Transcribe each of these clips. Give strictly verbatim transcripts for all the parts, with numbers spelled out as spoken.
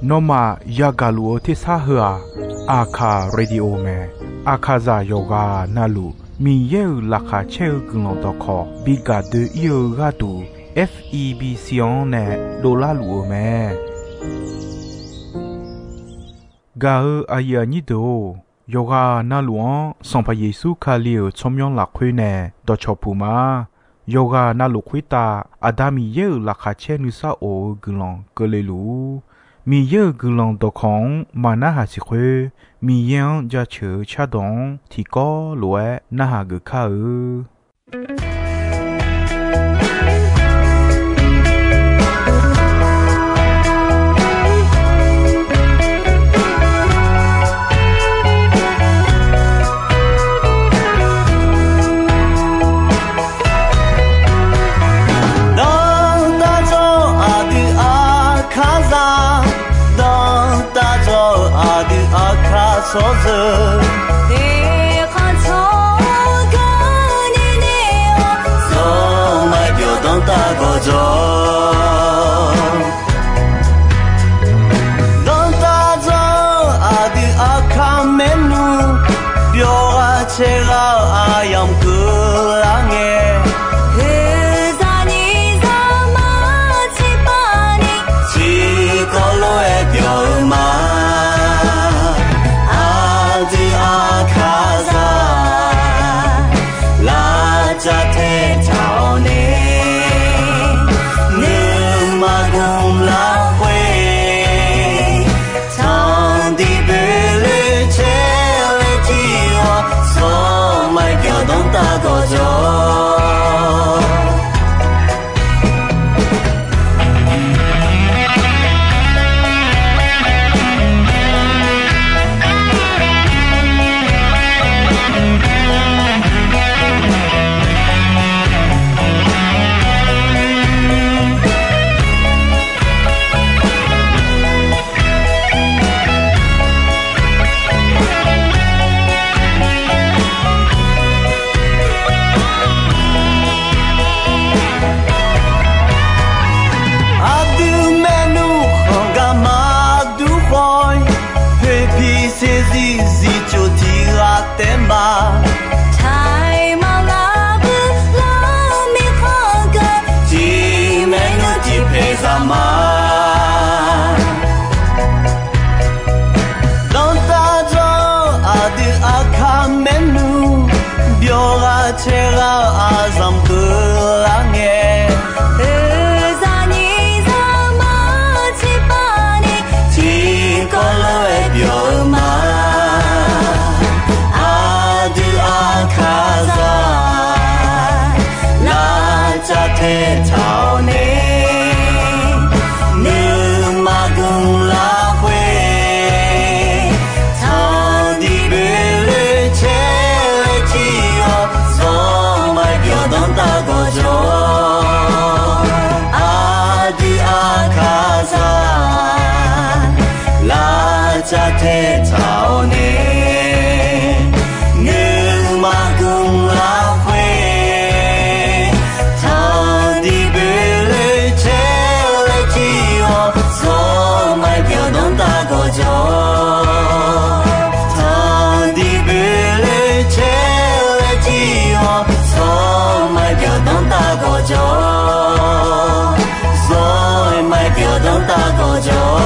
Nawmaf yagaq luf-eu tersar heu-aq, Aqkaq Radio mae. Aqkaqzaq yawqghaq navluf Miqyaer-euq laqkhaq caer-eu guiqlanq dawqkawq bi gaq doe-ir-eu gharduq, F E B C-anr nae dovlar luf-eu mae. Gaq-eu aqyuif aqnyir deuq-or, yawqghaq navluf-anr Sanqpaq Yeqsur Kali-euq tsawrmyanr lafkhoer nae dawqcawq puq ma. Yawqghaq navluf khoertav Aqda Miqyaer-euq laqkhaq caer nuisar of-eu guiqlanq keuvle luf-ur. Miqyaer-euq guiqlanq dawqkawq-anr maqnarhaq siq khoer, Miqyaer-anr jaceuq-eu cardawq-anr tiqkawv lof-aer narhaq geuf kar-eu. Dawqtawvluf aqdui Aqkaqzaq, dawqtawvluf aqdui Aqkaq tsawrjeuq, eqkhanq tsawrganr nini-awr, zawr maqbyawq dawqtawvluf gawqjawq. Dawqtawvluf aqdui Aqkaq maernmr, byawq ghaq caer ghaq-eu aqyamq keuvlar ngae, oeqzaq nyiq zaqmar tserpav ni, tiqkawv lof-aer byawq-eu ma. Aqdui Aqkaqzaq, lavcav taetaq-awr nae, nuima gmq lafkhoer, tanqdiq boeqloe caer-aer jir-awr, zawr maqbyawq dawqtawvluf gawqjawq. Aqdui maernmr khanq gar maqdur khawf-ir, poeqpiq saeqzir zifcof tiq ghaq taef ma. Taiq maqnga bui lar-eu mirkhanq geu, tiq maernmr tiq paeq zaq ma. Dawqtawvluf aqdui Aqkaq maernmr, byawq ghaq caer ghaq-eu aqzanq keuvlar ngae, oeqzaq nyiq zaqmar tserpav ni, tiqkawv lof-aer byawq-eu ma. Aqdui Aqkaqzaq, lavcav taetaq-awr nae, nuima gmq lafkhoer, tanqdiq boeqloe caer-aer jir-awr, zawr maqbyawq dawqtawvluf gawqjawq. Aqdui Aqkaqzaq, lavcav taetaq-awr nae, nuima gmq lafkhoer, tanqdiq boeqloe caer-aer jir-awr, zawr maqbyawq dawqtawvluf gawqjawq. Tanqdiq boeqloe caer-aer jir-awr, zawr maqbyawq dawqtawvluf gawqjawq. Zawr maqbyawq dawqtawvluf gawqjawq.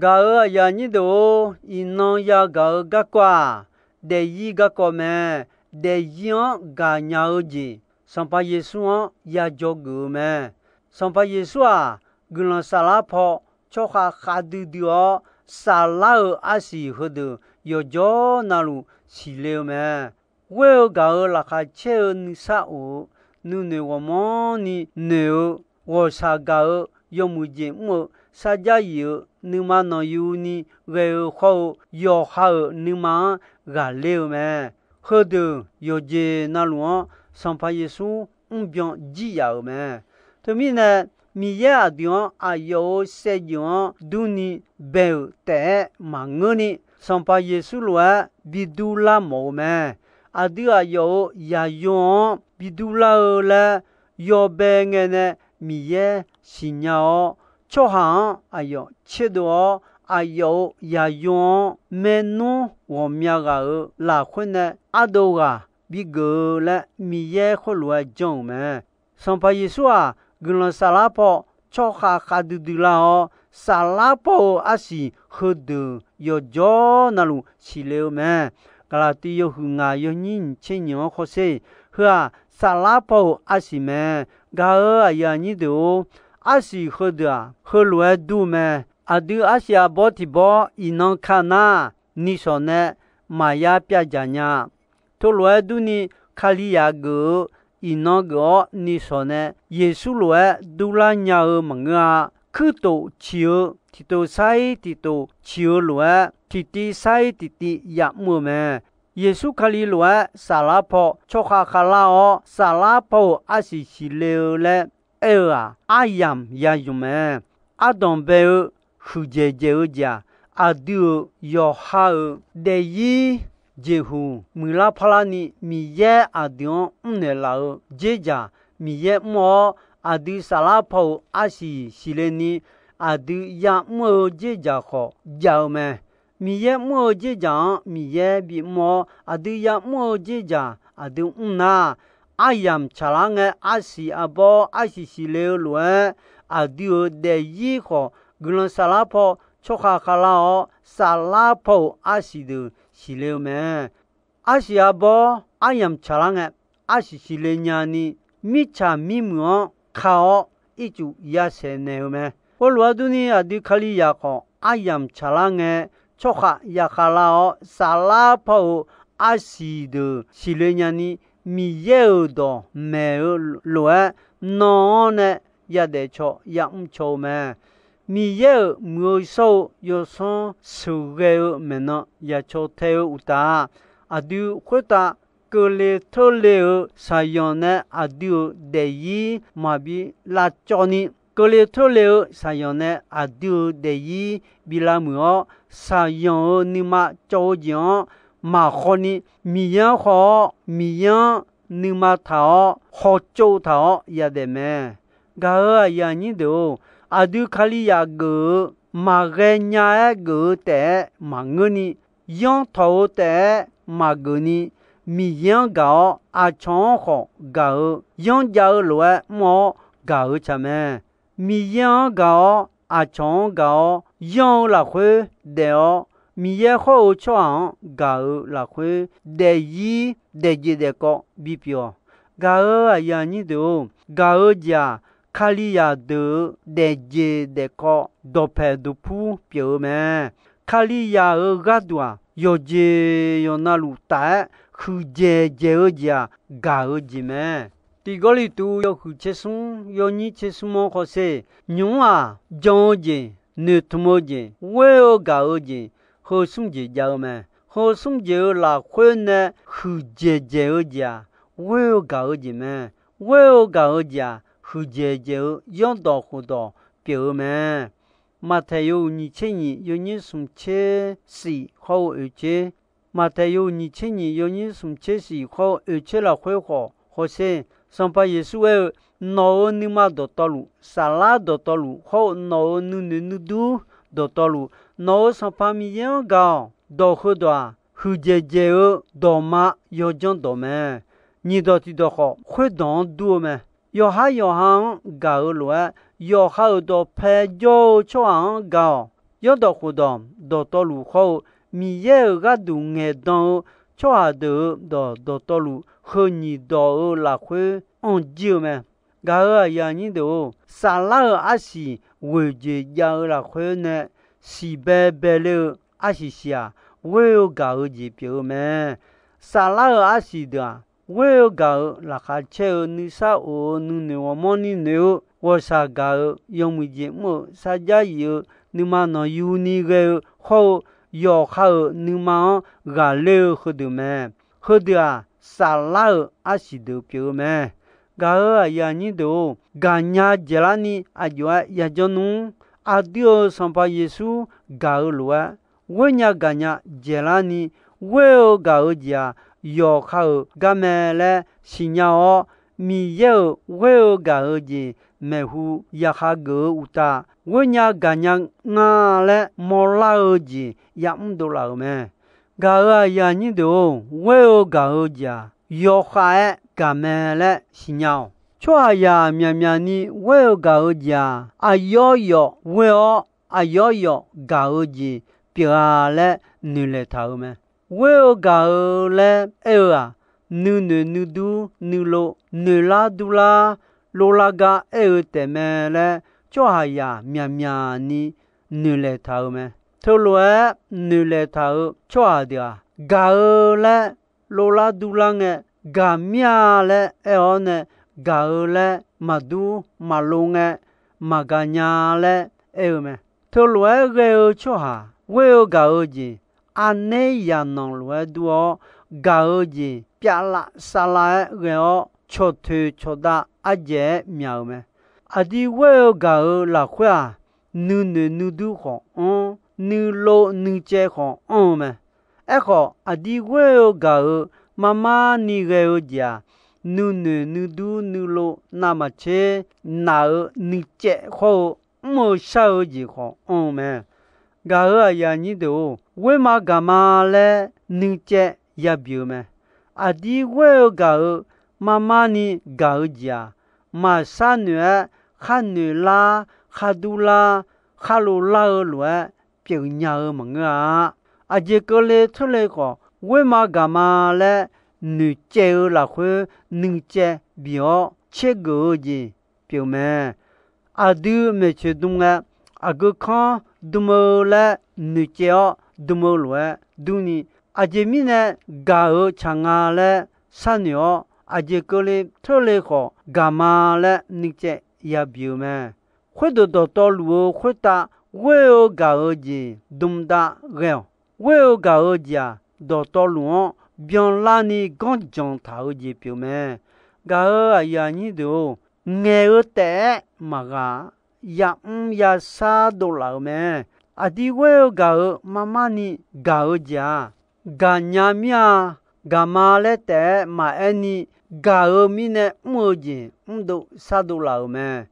Gaq-euq aqyuif aqnyir deuq-or, iqnan yagaq-eu garkawv-aq, daefzir garkawv mae. Daefzir-anr gaqnya-eu jeq, Sanqpaq Yeqsur-anr ya dzawgeuf-eu mae. Sanqpaq Yeqsur-aq, guiqlanq saflar paw tsawrkhav khavdui dui-awr, saflar-euq arsiq heudeuq yawqjawr navluf siqle-eu mae. Ghoer-eu gaq-euq laqkhaq caer-eu nuisar of-eu, nuinoeq ghawqmanrni noeq-eu, ghawqshaq gaq-eu, yawmuiq jeq mr-eu, sarjax yif-euq nuima nanqyuni ghae-eu khawr-eu, yawqha-euq nuima-anr ghaqler-eu mae. Heudeuq yawqjeq navluf-anr Sanqpaq Yeqsur mrbyan jir yaf-euq mae. Teumirnae, Miqyaer aqdui-anr aqyawf-euq saevdzeuf-anr durni bae-euq taef-aer maqngeurni, Sanqpaq Yeqsur lof-aer bi durlar mawf-eu mae. Aqdui aqyawf-euq yaqyo-anr bi durlar-eu laer yawbae ngae nae Miqyaer siqnya-awr, tsawrhaq-anr aqyawf tserdov-awr, aqyawf-euq yaqyo-anr maernmr ghawqmya ghaq-euq lafkhoer nae ardov ghaq bigeuf-eu laer Miqyaer khoerlof-aer janr-euq mae. Sanqpaq Yeqsur-aq, guiqlanq saflar paw tsawrkhav khavdui dui lar-awr, saflar paw-euq arsiq heudeuq yawqjawr navluf siqle-eu mae. Gaqlaqtiv yawhuiq ngaq yawnyir nyiq tser nyiq-anr hawsher. Heu-aq, saflar paw-euq arsiq mae. Gaq-euq aqyuif aqnyir deuq-or, arsiq heudeuq-aq, heulof-aer dur mae. Aqdui arsiq arbawr tiq bawr iqnan ka nar, nishawq nae maqya pyavdzaq nya. Teulof-aer durni, Kalizaq geuf-eu iqnan geuf-awr nishawq nae Yeqsur lof-aer durlar nya-eu maqngeur-a. Kuirtof ciq-eu tiqtof sar-ir tiqtof ciq-eu lof-aer, tiqtiv sar-ir tiqtiv ya'mr-eu mae. Yeqsur Kali lof-aer saflar paw tsawrkhav khavlar-awr, saflar paw-euq arsiq siqle-eu laer aer-eu-aq, aryamq ya zmq mae. Ardanq bae-eu huiqdzaeq dzaeq-eu jeq-aq, aqdui-euq yawqha-euq daefzir jeqhuq muiqlar parlarni Miqyaer aqdui-anr mrnaeq laf-eu dzerdzaq Miqyaer mr-awr, aqdui saflar paw-euq arsiq siqle ni aqdui ya'mr-eu dzerdzaq khawf jav-eu mae. Miqyaer mr-eu dzerdzaq-anr Miqyaer bimr-awr, aqdui ya'mr-eu dzerdzaq aqdui mr nar, aryamq tsaqlar ngae, arsiq arbawr arsiq siqle-eu lof-aer, aqdui-euq daefzir khawf guiqlanq saflar paw tsawrkhav khavlar-awr, saflar paw-euq arsiq deuq siqle-eu mae. Arsiq arbawr aryamq tsaqlar ngae, arsiq siqle nyani, mirtsaq mirmuiq-anr ka-awr ircuf yasaeq naeq-eu mae. Khoerlof-aer durni, aqdui Kalizaq khawf aryamq tsaqlar ngae, tsawrkhav ya khavlar-awr, saflar paw-euq arsiq deuq siqle nyani, Miqyaer-euq dawq maeq-eu lof-aer, nan-anr nae yadaef caw ya'mr caw-eu mae. Miqyaer-euq muiq-eu shawr-eu yawsanr sheuqghae-eu maeqnan ya caw tae-eu uqtaf, aqdui khoertav keuvle teurle-eu shaqyanq nae aqdui-euq daefzir maqbi lavcawv ni, keuvle teurle-eu shaqyanq nae aqdui-euq daefzir bi lavmuiq-awr, shaqyanq-euq nuima cawv-eu jeq-anr maqkhaw ni, Miqyaer-anr khaw-awr, Miqyaer-anr nuima taq-awr, khawtsov taq-awr yadaef mae. Gaq-euq aqyuif aqnyir deuq-or, aqdui Kalizaq geuf-eu maqghae nya-aer geuf-eu taef-aer maqngeur ni, yanr tawq-eu taef-aer maqgeuf ni, Miqyaer-anr gaq-awr aqcawq-anr khawf gaq-eu, yanrjav-eu lof-aer mr-awr gaq-eu tsaq mae. Miqyaer-anr gaq-awr aqcawq-anr gaq-awr yanr-eu lafkhoer daef-awr, Miqyaer hawr-eu tsawrhaq-anr gaq-eu lafkhoer daefzir daefjeq daefkawv bipyeuf-awq. Gaq-euq aqyuif aqnyir deuq-or, gaq-eu jeq-aq, Kalizaq deuq-euq daefjeq daefkawv dawqpaeq duqpur pyeuf-eu mae. Kalizaq-euq gharduq-aq, yawqjeq yawqnavluf taf-aer huiqdzaeq dzaeq-eu jeq-aq, gaq-eu jeq mae. Tiq Gawrliqtu yawhuiq tsersmr yawnyir tsersmr-anr hawsher. Nymq-mr-aq, jan-eu jeq, noeqtmq-eu jeq, ghoer-eu gaq-eu jeq, heu smr jeq jav-eu mae. Heu smr jeq-euq lafkhoer nae huiqdzaeq dzaeq-eu jeq-aq, ghoer-eu gaq-eu jeq mae. Ghoer-eu gaq-eu jeq-aq, huiqdzaeq dzaeq-eu zanrdawq khofdawq pyeuf-eu mae. Maqtaeq yawhuiq nyiq tser nyiq yawnyir smq tser shif hawr-eu oeq tser. Maqtaeq yawhuiq nyiq tser nyiq yawnyir smq tser shif hawr-eu oeq tser lafkhoer khawf hawsher. Sanqpaq Yeqsur aer-eu, Nawq-euq nuima dawqtawvluf, saflar dawqtawvluf, hawr-eu nawq-euq nuinoeq nuidur dawqtawvluf, nawq-euq Sanqpaq Miqyaer-anr gaq-awq. Dawq heudawq-aq, huiqdzaeq dzaeq-eu dawqma yawdzanr dawq mae. Nyiq dawq tiq dawq khawf, khoerdawq-anr dur-eu mae. Yawqhar yawqha-anr gaq-eu lof-aer, yawqha-euq dawqpae jawr-eu tsawrhaq-anr gaq-awq. Zanrdawq khofdawq dawqtawvluf hawr-eu, Miqyaer-euq gharduq ngaeqdan-eu tsawrhaq deuq-euq dawq dawqtawvluf, heu nyiq dawq-euq lafkhoer anr jir-eu mae. Gaq-euq aqyuif aqnyir deuq-or, saflar-euq arsiq ghoeq jeq jav-eu lafkhoer nae siqbae bae ler-eu arsiq siq-aq, ghoer-eu gaq-eu jeq pyeuf-eu mae. Saflar-euq arsiq deuq-aq, ghoer-eu gaq-euq laqkhaq caer-eu nuisar of-eu nuinoeq ghawqmanrni noeq-eu ghawqshaq gaq-eu yawmuiq jeq mr-euq sarjax yif-eu nuima nanqyuni ghae-eu hawr-eu, yawqha-euq nuima-anr ghaqler-eu heudeuq mae. Heudeuq-aq, saflar-euq arsiq deuq pyeuf-eu mae. Gaq-euq aqyuif aqnyir deuq-or, gaqnya dzaeqlarni aqjox-aer yajawr nmr. Aqdui-euq Sanqpaq Yeqsur gaq-eu lof-aer, ghoernya gaqnya dzaeqlarni ghoer-eu gaq-eu jeq-aq, yawqha-euq gar mae laer siqnya-awr, Miqyaer-euq ghoer-eu gaq-eu jeq maeqhu yaqkhav geuf-eu uqtaf, ghoernya gaqnya nga laer mawrlar-eu jeq yamr dovlaf-euq mae. Gaq-euq aqyuif aqnyir deuq-or, ghoer-eu gaq-eu jeq-aq, yawkhav-aer gaq mae laer siqnya-awq. Tsawrhaqzaq myaqmyaq ni ghoer-eu gaq-eu jeq-aq, aqyawf yawf ghoer-awr, aqyawf yawf gaq-eu jeq pyeuf-a laer noeqlaeq taq-euq mae. Ghoer-eu gaq-eu laer aer-eu-aq, nuinoeq nuidur nuilov noeqlar durlar, lovlar gar aer-eu taefmae laer, tsawrhaqzaq myaqmyaq ni noeqlaeq taq-euq mae. Teulof-aer noeqlaeq taq-euq tsawrhaq deuq-aq, gaq-eu laer lovlar durlar ngae, gaq mir-a laer aer-awr nae, gaq-eu laer maqdur maqlov ngae, maqgaq nya laer aer-eu mae. Teulof-aer ghae-eu tsawrhaq ghoer-eu gaq-eu jeq, aqner yaqnanq lof-aer dur-awr, gaq-eu jeq pyavlav savlav-aer ghae-awr, cawqtoeq cawqdav ardzaeq-aer myaq-euq mae. Aqdui ghoer-eu gaq-eu lafkhoer-aq, nuinoeq nuidur khawf anr, nuilov nuicaev khawf anr-eu mae. Aerkhawf, aqdui ghoer-eu gaq-eu marmar ni ghae-eu jeq-aq, nuinoeq nuidur nuilov navmaqtser naq-eu nuicaev hawr-eu mr-eu shar-eu jeq khawf anr-eu mae. Gaq-euq aqyuif aqnyir deuq-or, ghoer ma gaq ma laer nuicaev yabi-eu mae. Aqdui ghoer-eu gaq-eu marmar ni gaq-eu jeq-aq, maqshar noeq-aer khar noeq lar, khar dur lar, khar lov lar-eu lof-aer pyeuf nya-eu maqngeur-a. Aqjeq keuvle teurle khawf, ghoer ma gaq ma laer noeqcaev-eu lafkhoer nuicaev bif-awr tsergeuf-eu jeq pyeuf mae. Aqdui maeqtsoeq dm ngae, aqgeu kanr dm-eu laer noeqcaev-awr dm-eu lof-aer durni, aqjeq mirnae gaq-eu tsaq nga laer sharnoeq-awr, aqjeq keuvle teurle khawf gaq ma laer nuicaev yabi-eu mae. Khoerdeuq dawqtawvluf-eu khoertav ghoer-eu gaq-eu jeq dm dav ghae-awq. Ghoer-eu gaq-eu jeq-aq, dawqtawvluf-anr byanlarni ganrjanq taq-eu jeq pyeuf mae. Gaq-euq aqyuif aqnyir deuq-or, ngaeq-eu taef-aer maqghaq-a. Yamr yashar dovlaf-euq mae. Aqdui ghoer-eu gaq-eu marmar ni gaq-eu jeq-aq, gaqnya mir-a, gaq ma laer taef-aer maqaer ni, gaq-eu mirnae mr-eu jeq mrdov shardov laf-euq mae.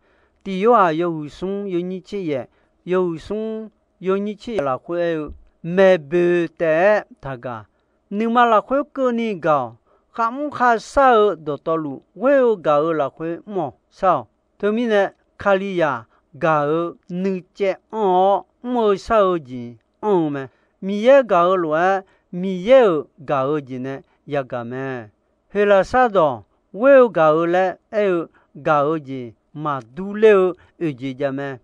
Tiq Yorhaq yawhuiq smr yawnyir tser yaef, yawhuiq smr yawnyir tser yaef lafkhoer aer-eu, maeqboeq taef-aer taqgaq. Nuima lafkhoer keuvni gaq-awq. Kharmr kharshar-eu dawqtawvluf ghoer-eu gaq-eu lafkhoer mr-awq shar-awq. Teumirnae, Kalizaq gaq-eu nuicaev anr-awr mr-eu shar-eu jeq anr-eu mae. Miqyaer gaq-eu lof-aer, Miqyaer-euq gaq-eu jeq nae yagaq mae. Heqlaqsar dawq ghoer-eu gaq-eu laer aer-eu gaq-eu jeq maqdur ler-eu oeq jeq jav mae.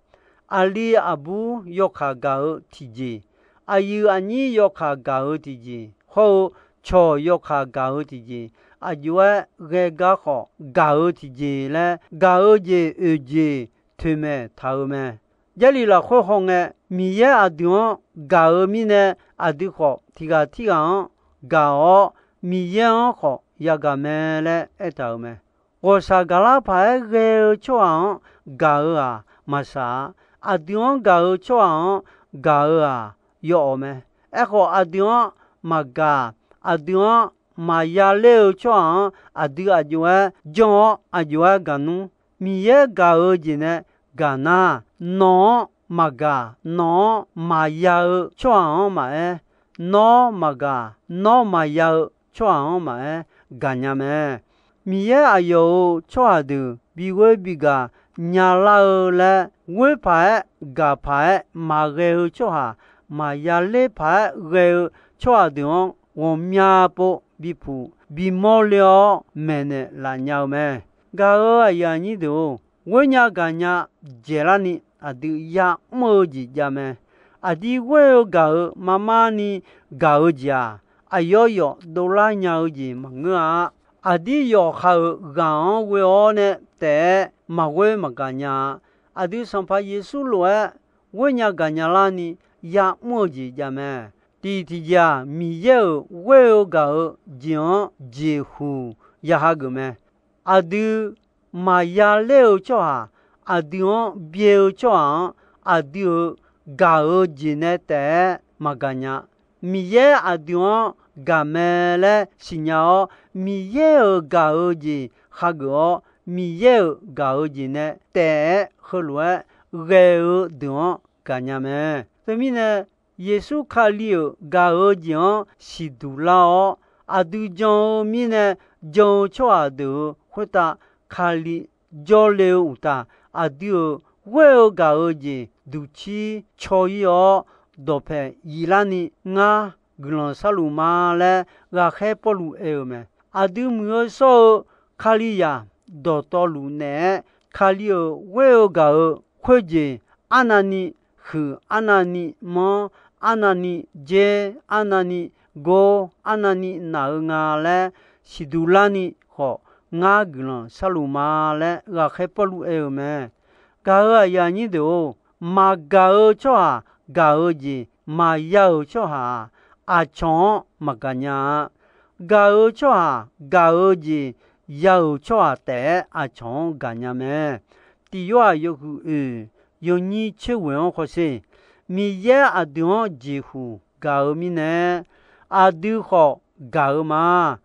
Aqli aqbur yawkaq gaq-eu tiqjeq, aqyuif aqnyir yawkaq gaq-eu tiqjeq, hawr-eu cawq yawkaq gaq-eu tiqjeq, aqjox-aer ghae gar khawf gaq-eu tiqjeq laer gaq-eu jeq oeq jeq toeqmaeq taq-eu mae. Jarlif lafkhoer hawngae, Miqyaer aqdui-anr gaq-eu mirnae, aqdui khawf tiq ghaq tirghaq-anr gaq-awr, Miqyaer-anr khawf yagaq mae laer aertaq-euq mae. Ghawqshaq gaqlar paq-aer ghae-eu tsawrhaq-anr gaq-eu-aq maqsaq-a. Aqdui-anr gaq-eu tsawrhaq-anr gaq-eu-aq yawawq mae. Aerkhawf, aqdui-anr maqgaq, aqdui-anr maqya ler-eu tsawrhaq-anr aqdui aqjox-aer janr-awr aqjox-aer gaq nmr. Miqyaer gaq-eu jeq nae gaq nar, nawq-anr maqgaq, nawq-anr maqya-eu tsawrhaq-anr maqaer, nawr maqgaq, nawr maqya-eu tsawrhaq-anr maqaer, gaqnya mae. Miqyaer aqyawf-euq tsawrhaq deuq bighoer bigaq nyalar-eu laer, ghoer paq-aer gaq paq-aer maqghae-eu tsawrhaq, maqya ler paq-aer ghae-eu tsawrhaq deuq-anr ghawqmya pov bipuq bimawr le-awr maeqnaeq laf nya-eu mae. Gaq-euq aqyuif aqnyir deuq-or, ghoer nya gaq nya dzaeqlarni aqdui ya'mr-eu jeq jav mae. Aqdir ghoer-eu gaq-euq marmarni gaq-eu jeq-aq, aqyawf yawf dovlar nya-eu jeq maqngeur-a. Aqdir yawqha-euq ghaq-anr ghoe-awr nae taef-aer maqghoer maqgaq nya-a. Aqdui Sanqpaq Yeqsur lof-aer ghoer nya gaq nya larni ya'mr-eu jeq jav mae. Tiq tiqjeq-aq, Miqyaer-euq ghoer-eu gaq-eu jeq-anr jeqhuq ya hageuf mae. Aqdui maqya ler-eu tsawrhaq, aqdui-anr byae-eu tsawrhaq-anr aqdui-euq gaq-eu jeq nae taef-aer maqgaq nya. Miqyaer aqdui-anr gaq mae laer siqnya-awr, Miqyaer-euq gaq-eu jeq hageuf-awr, Miqyaer-euq gaq-eu jeq nae taef-aer heulof-aer ghae-eu deuq-anr gaqnya mae. Teumirnae, Yeqsur Kali-euq gaq-eu jeq-anr siqduq lar-awr, aqdui jan-eu mirnae jan-eu tsawrhaq deuq-euq khoertav Kali jawrle-eu uqtaf, aqdui-euq ghoer-eu gaq-eu jeq duqcir caw-ir-awr, dawqpaeq yiflarni ngar guiqlanq sharluf ma laer ghaqkhaer Pawrluv aer-eu mae. Aqdui muiq-eu shawr-eu Kalizaq dawqtawvluf naeq-aer, Kali-euq ghoer-eu gaq-eu khoerjeq arnavni huiq, arnavni manr, arnavni dzer, arnavni gor, arnavni naq-eu nga laer siqduq larni khawf, ngar guiqlanq sharluf ma laer ghaqkhaer Pawrluv aer-eu mae. Gaq-euq aqyuif aqnyir deuq-or, maqgaq-eu tsawrhaq gaq-eu jeq maqya-euq tsawrhaq-aq, aqcawq-anr maqgaq nya-a. Gaq-eu tsawrhaq gaq-eu jeq ya-euq tsawrhaq taef-aer aqcawq-anr gaqnya mae. Tiq Yorhaq yawhuiq oeq yawnyir tser ghoeq-anr hawsher. Miqyaer aqdui-anr jeqhuq gaq-eu mirnae, aqdui khawf gaq-eu ma.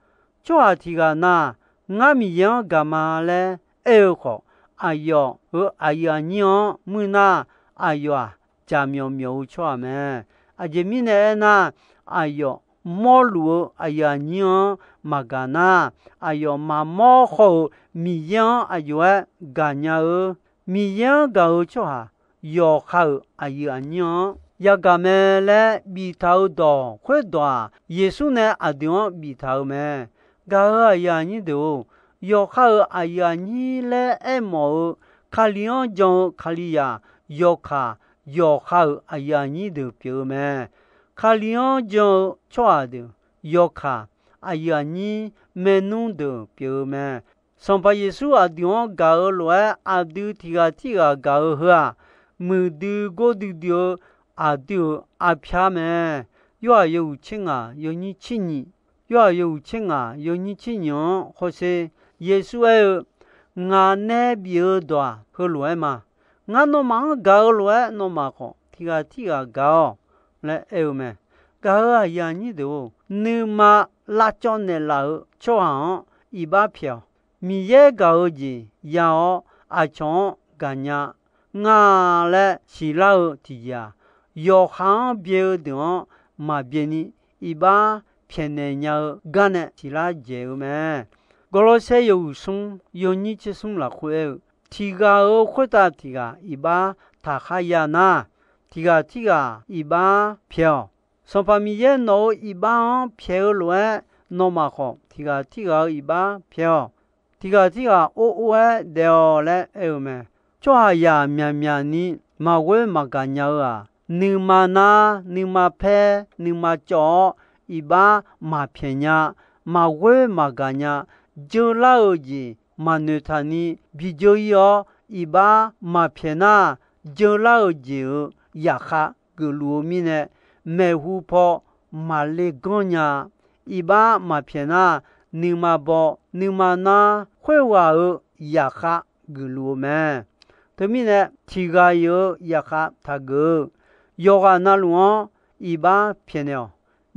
Tsawrhaq tiq ghaq na, Ngar Miqyaer-anr gaq ma laer aer-eu khawf, aqyawf-euq aqyuif aqnyir-anr muir nar, aqyawf-aq jaqmyawf myawf-eu tsawrhaq mae. Aqjeq mirnae aernar, aqyawf mawrluf-eu aqyuif aqnyir-anr maqgaq nar, aqyawf maqmawr khawr-euq Miqyaer-anr aqjox-aer gaqnya-eu. Miqyaer-anr gaq-eu tsawrhaq yawqha-euq aqyuif aqnyir-anr yagaq mae laer biftaq-eu dawq khoerdawq-aq, Yeqsur nae aqdui-anr biftaq-eu mae. Gaq-euq aqyuif aqnyir deuq-or, yawqha-euq aqyuif aqnyir laer aermawf-eu Kali-anr jan-eu Kalizaq yawkaq, yawqha-euq aqyuif aqnyir deuq pyeuf-eu mae. Kali-anr jan-eu tsawrhaq deuq yawkaq, aqyuif aqnyir maernmr deuq pyeuf-eu mae. Sanqpaq Yeqsur aqdui-anr gaq-eu lof-aer aqdui tiq ghaq tirghaq gaq-eu heu-aq, muiqdui gordui dui-eu aqdui-euq arpyar mae. Yorhaq yawhuiq tser ngaq yawnyir tser nyiq, Yorhaq yawhuiq tser ngaq yawnyir tser nyiq-anr hawsher. Yeqsur aer-eu, Ngaq nae bif-eu dawq-aq heulof-aer ma. Ngar nawmaf-anr gaq-eu lof-aer nawmaf khawf tiq ghaq tirghaq gaq-awq laer aer-eu mae. Gaq-euq aqyuif aqnyir deuq-or, nuima lavcawv naeqlaf-euq tsawrhaq-anr iqbax pyaeq-awq. Miqyaer gaq-eu jeq ya-awr aqcawq-anr gaqnya nga laer siqlar-eu tiqjeq-aq, yawqha-anr byae-eu deuq-anr maqbyaeq ni iqbax pyaeqnaeq nya-eu gar nae siqlar dzaeq-eu mae. Gawrlawrsaer yawhuiq smr yawnyir tser smr lafkhoer aer-eu, tiq ghaq-euq khoertav tiq ghaq iqbax taqkhar ya nar, tiq ghaq tirghaq iqbax pyaeq-awq. Sanqpaq Miqyaer nawq-euq iqbax-anr pyaeq-eu lof-aer, nawmaf khawf tiq ghaq tirghaq-euq iqbax pyaeq-awq. Tiq ghaq tirghaq or or-aer daef-awq laer aer-eu mae. Tsawrhaqzaq myaqmyaq ni maqghoer maqgaq nya-eu-aq, nuima nar, nuima paer, nuima cawv-awr iqbax maqpyaeq nya, maqghoer maqgaq nya, jeular-eu jeq maqnoeqtaq ni bidzeur-ir-awr, iqbax maqpyaeq nar, jeular-eu jeq-euq zaqkhav geufluf-eu mirnae, maeqhu paw maqle ganr nya. Iqbax maqpyaeq nar, nuima baw, nuima nar, khoerghaq-euq zaqkhav geufluf-eu mae. Teumirnae, tiq ghaq-euq zaqkhav taqgeuf-eu, yawqghaq navluf-anr iqbax pyaeqnaeq-awq.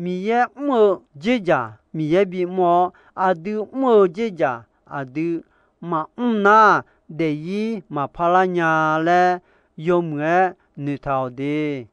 Miqyaer mr-eu dzerdzaq Miqyaer bimr-awr, aqdui mr-eu dzerdzaq aqdui maqmr nar, daefzir maqpar lar nya laer yawmuiq-aer noeqtaq-awq de.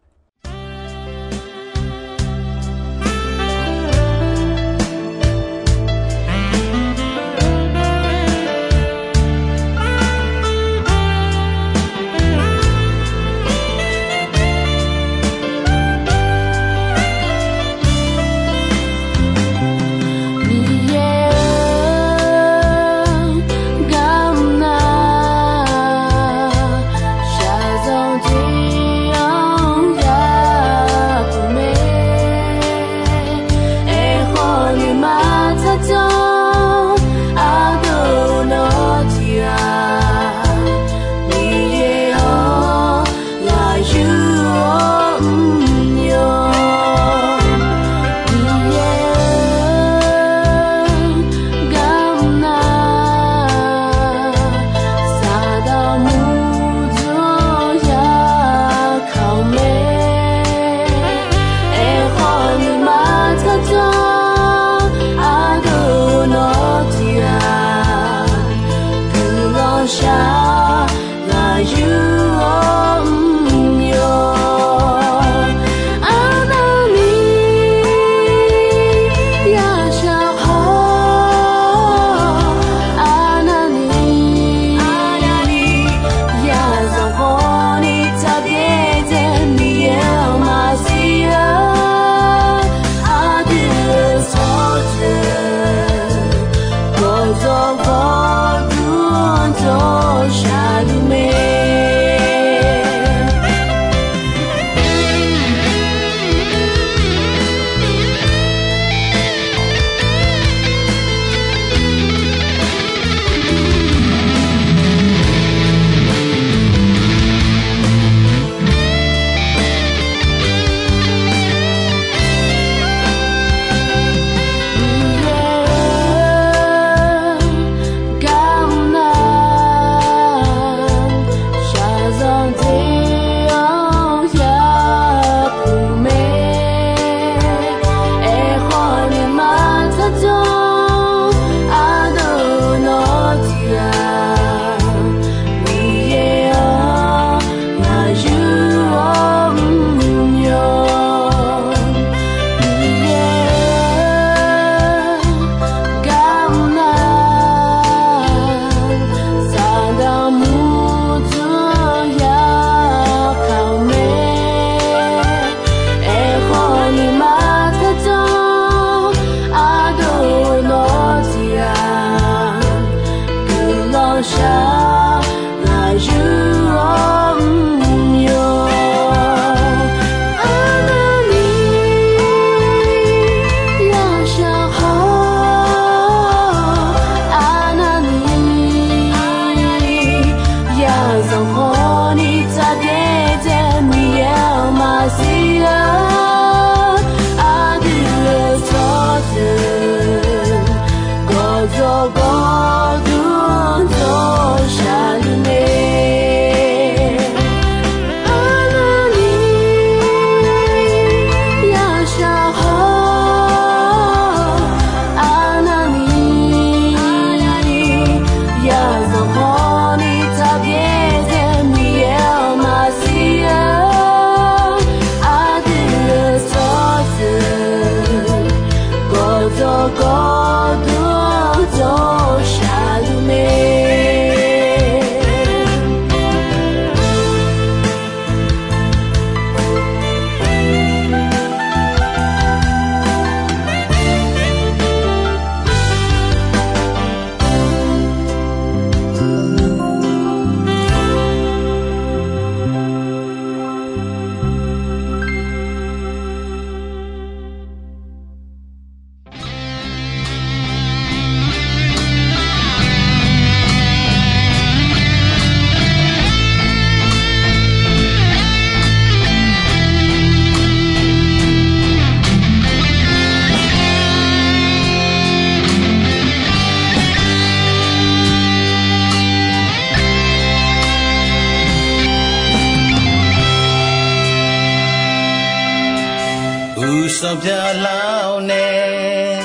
Sanqpaq lar-awr nae,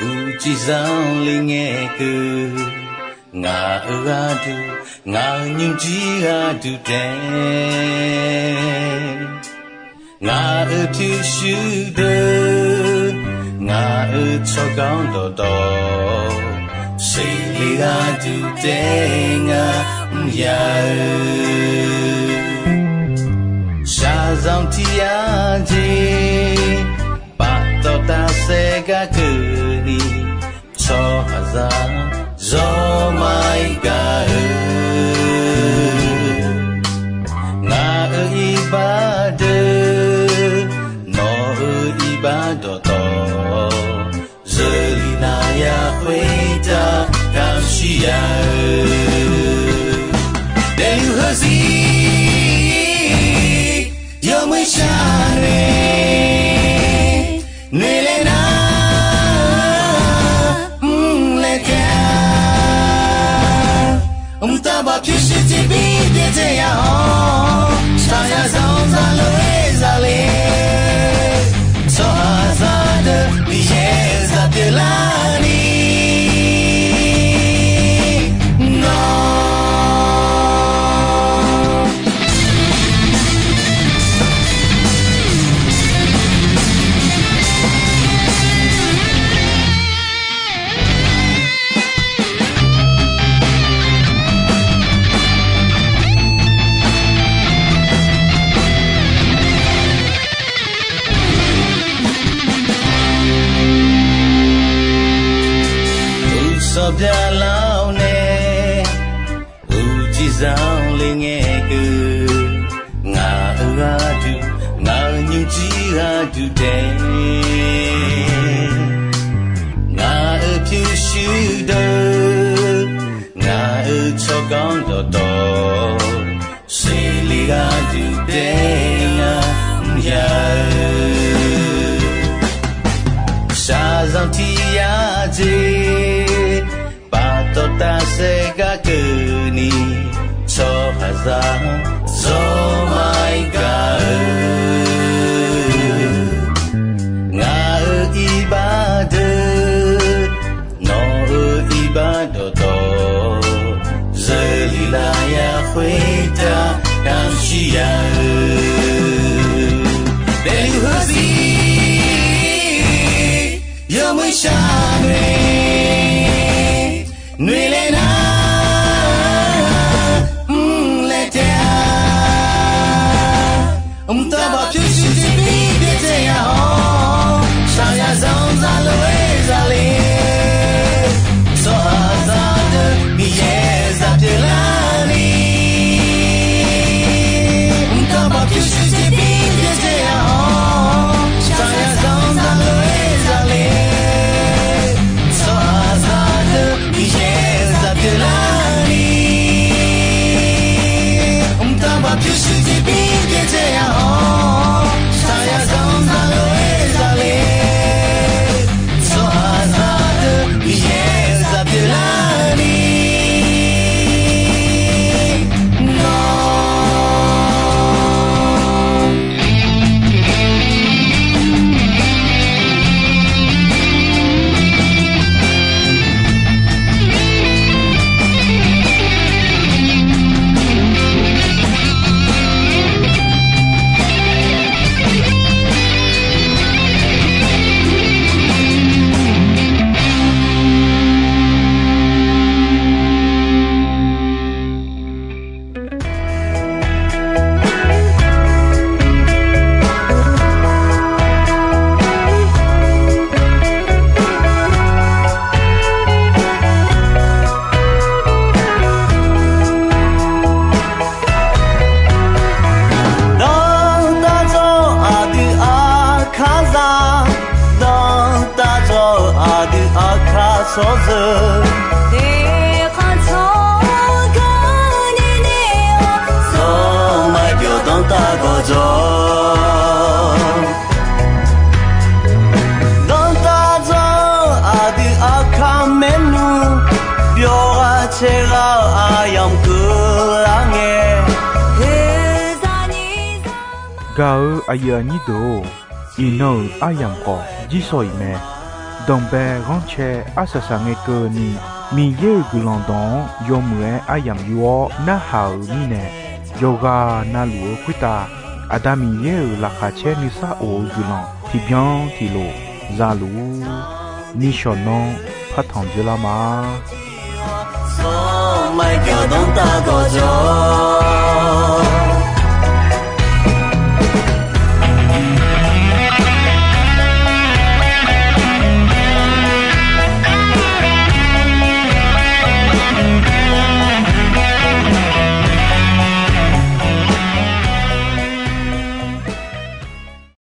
uqcif zanqler ngae keuv. Ngaq-euq gharduq, ngaq-euq nymrjir gharduq taef, ngaq-euq pyurshuir deuq, ngaq-euq tsawrganr dawqtawv, seqle gharduq taef ngar mr ya-eu. Shaqzanq tiq yar jeq, paftawf tafsaef gar keuvni, tsawrhaqzaq zawr ma-ir gaq-eu. Ngaq-euq iqbax deuq, nawq-euq iqbax dawqtawv, zeurlif nar ya khoertav kamq shir ya-eu. Daefluf heuzir yawmuiq shar nae, noeqlaer nar mrlaer taef-a. Mqtav baq pyurshuir tiqbir byaerdzae ya-awr, shaqzanq zanq zaqlof-aer zaqle, tsawrhaqzaq deuq Miqyaer zaq pyeuflarni nawr Uqsanq byaqlar-awr nae, uqcif zanqler ngae keuv. Ngaq-euq gharduq, ngaq-euq nymrjir gharduq taef, ngaq-euq pyurshuir deuq, ngaq-euq tsawrganr dawqtawv, seqle gharduq taef ngar mr ya-eu. Shaqzanq tiq yar jeq, paftawf tafsaef gar keuvni, tsawrhaqzaq zawr ma-ir gaq-eu. Ngaq-euq iqbax deuq, nawq-euq iqbax dawqtawv, zeurlif lar ya khoertav kamq shir ya-eu. Daefluf heuzir yawmuiq shar nae, noeqlaer nar mrlaer taef-a. Mqtav baq pyurshuir tiqbir byaerdzae ya-awr, shaqzanq zaqlof-aer zaqle, tsawrhaqzaq deuq Miqyaer zaq pyeuflarni, mqtav baq pyurshuir tiqbir byaerdzae ya-awr, shaqzanq zaqlof-aer zaqle, tsawrhaqzaq deuq Miqyaer zaq pyeuflarni, mqtav baq pyurshuir tiqbir byaerdzae ya-awr, shaqzanq zaqlof-aer zaqle, tsawrhaqzaq deuq Miqyaer zaq pyeuflarni nawr Dantaq dzawr aqdui aqkar za, dantaq dzawr aqdui aqkar shawr zeu. Teqkhanq tsawrganr nae nae-awr, zawr maqbyawq dantaq gawqjawq. Dantaq dzawr aqdui aqkar maernmr, byawq ghaq caer ghaq-eu aqyamq keuvlar ngae. Gaq-eu aqyuif aqnyir deuq-or, Iqnan-euq aryamq khawf jirsawq iq mae. Danqbae ghanrcae arsaq saqngae keuvni, Miqyaer-euq guiqlanq dawq-anr yawmuiq-aer aryamq yur-awr narhaq-euq mirnae, yawqghaq navluf-eu khoertav Aqda Miqyaer-euq laqkhaq caer nuisar of-eu guiqlanq tiqbyan tiqlof za luf-ur. Nishawq nanr partanq dzeurlar ma. Sawr maqgaq danrtav gawqjawq